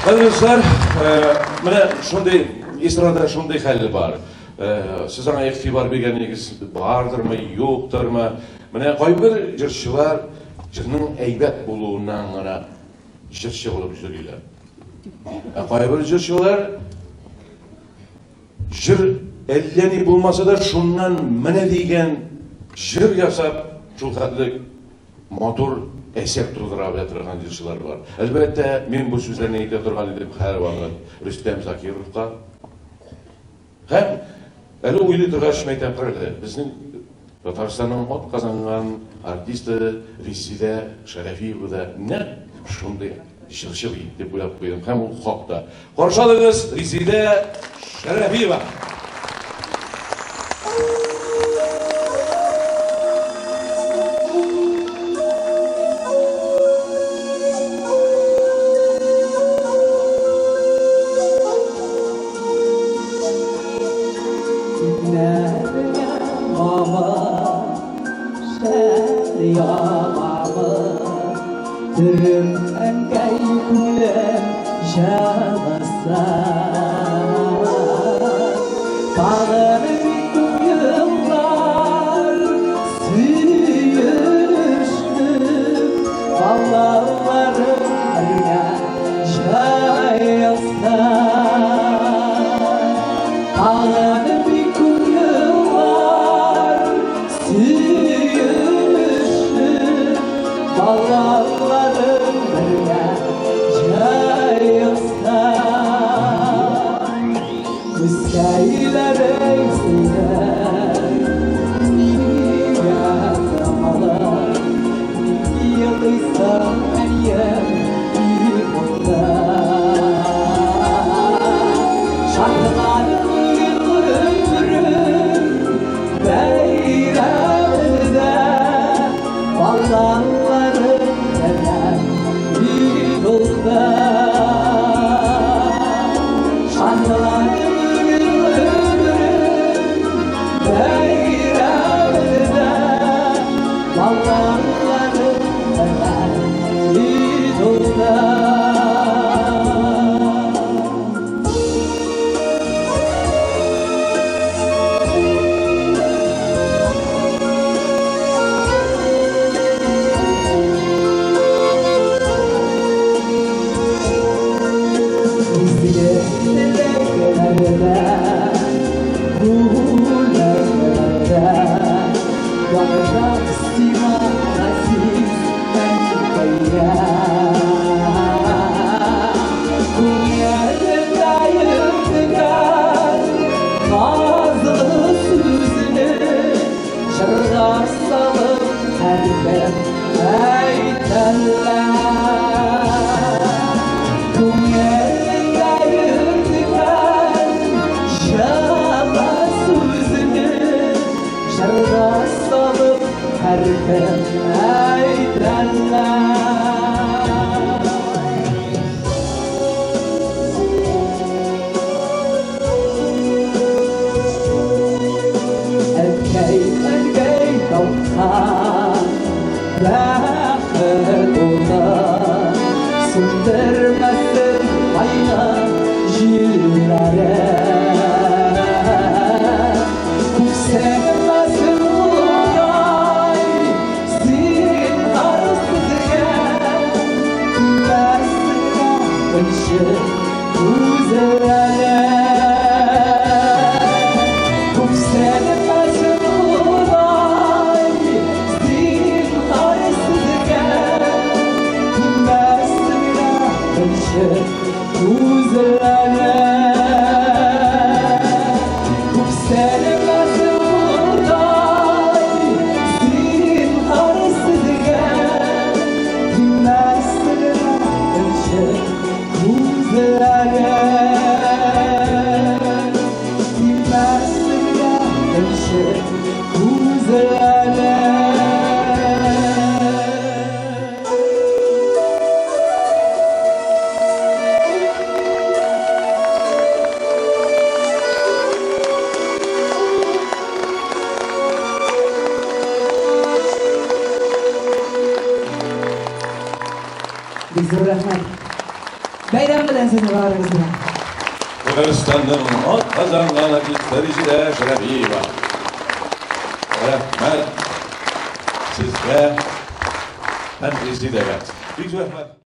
Дуслар, менә шундый эстрадада шундый хәл бар. Сез аңа игътибар биргәнегез бардырмы, юктырмы? Менә кайбер җырчылар җырның әйбәт булуыннан гына җырчы булып йөриләр. Ә кайбер җырчылар җыр әллә ни булмаса да шуннан менә дигән җыр ясап, шул хәтле матур әсәр тудыра белә торган җырчылар бар. Әлбәттә, мин бу сүзләрне әйтә торган идем һәрвакыт Рөстәм Закировка. Һәм әле уйлый торгач, мәйтәм, карагыз, безнең Татарстанның атказанган артисты Резеда Шәрәфиева да нәкъ шундый җырчы бит дип уйлап куйдым. Һәм ул хак та. Каршы алыгыз, Резеда Шәрәфиева! Бик зур рәхмәт. Бәйрәм белән сезне барыгызны да. Татарстанның атказанган артисты Резидә Шәрәфиева. Рәхмәт сезгә һәм Резидәгә. Бик зур рәхмәт.